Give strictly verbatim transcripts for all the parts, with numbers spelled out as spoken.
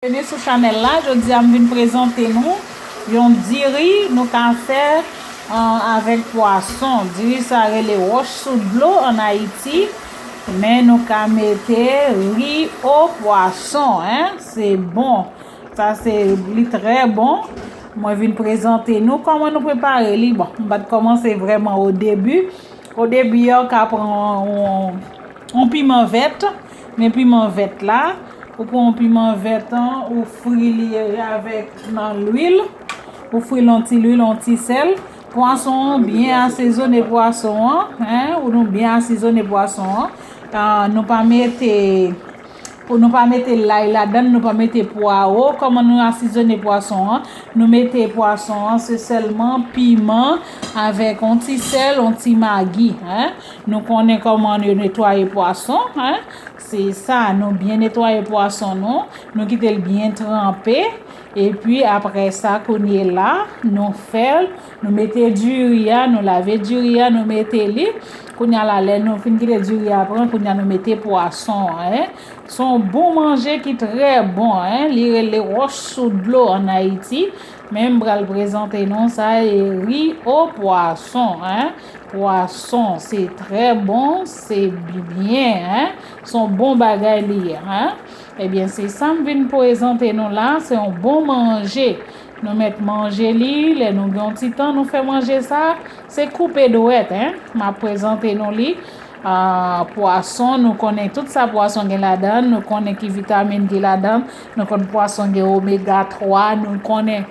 Byenveni sou chanèl la. Jodi a m vin prezante nou yon diri nou ka fè, euh, avèk pwason. Diri sa rele wòch sou dlo an Ayiti, men nou ka mete ri o pwason, hein. Se bon. Sa se, li trè bon. Mwen vin prezante nou kòman nou prepare li. Bon, m pa t kòmanse vrèman o debi. O debi a, ou ka pran yon, yon piman vèt. Men piman vèt la, ou pran yon piman vèt an, ou fri li avèk nan lwil. Ou fri l yon ti lwil, yon ti sèl. Pwason an, byen asezone pwason an, hein, ou nou byen asezone pwason an. Ah, nou pa mete, pou nou pa mete lay ladan, nou pa mete pwawo. Kòman nou asezone pwason an? Nou mete pwason an, se sèlman piman avèk yon ti sèl, yon ti magi, hein. Nou konnen kòman yo netwaye pwason, hein. Se sa, nou byen netwaye pwason nou, nou kite l byen tranpe. Epi apre sa, kounye la, nou fè l, nou mete diri a, nou lave diri a, nou mete li. Kounye a la, lè nou fin kite diri a pran, kounye a nou mete pwason an, hein. Se yon bon manje ki trè bon, hein. Li rele wòch sou dlo an Ayiti. Men m pral prezante nou sa, e ri o pwason, hein. Pwason, se trè bon, se byen, hein. Se yon bon bagay li ye, hein. Ebyen, se sa m vin prezante nou la, se yon bon manje. Nou mèt manje li, lè nou gen yon ti tan, nou fè manje sa, se koupe dwèt, hein. M ap prezante nou li. Ah, pwason, nou konnen tout sa pwason gen ladan, nou konnen ki vitamin ki ladan, nou konnen pwason gen omega twa, nou konnen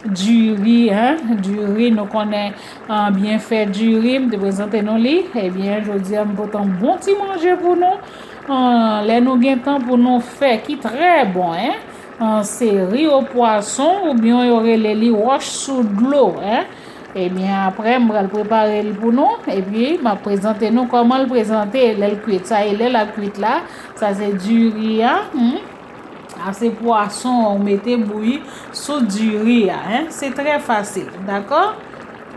diri, hein, diri, nou konnen, ah, byenfè diri, m te prezante nou li. Ebyen, jodi a, m pote yon bon ti manje pou nou. Ah, lè nou gen tan pou nou fè, ki trè bon, hein. Ah, se ri o pwason, oubyen yo rele li wòch sou dlo, hein. Ebyen, apre, m pral prepare l pou nou, epi m ap prezante nou kòman l prezante. Lè l kwit, sa e lè l ap kwit la, sa se diri a, hmm. A se pwason an ou mete bouyi sou diri a, hein. Se trè fasil, dakò?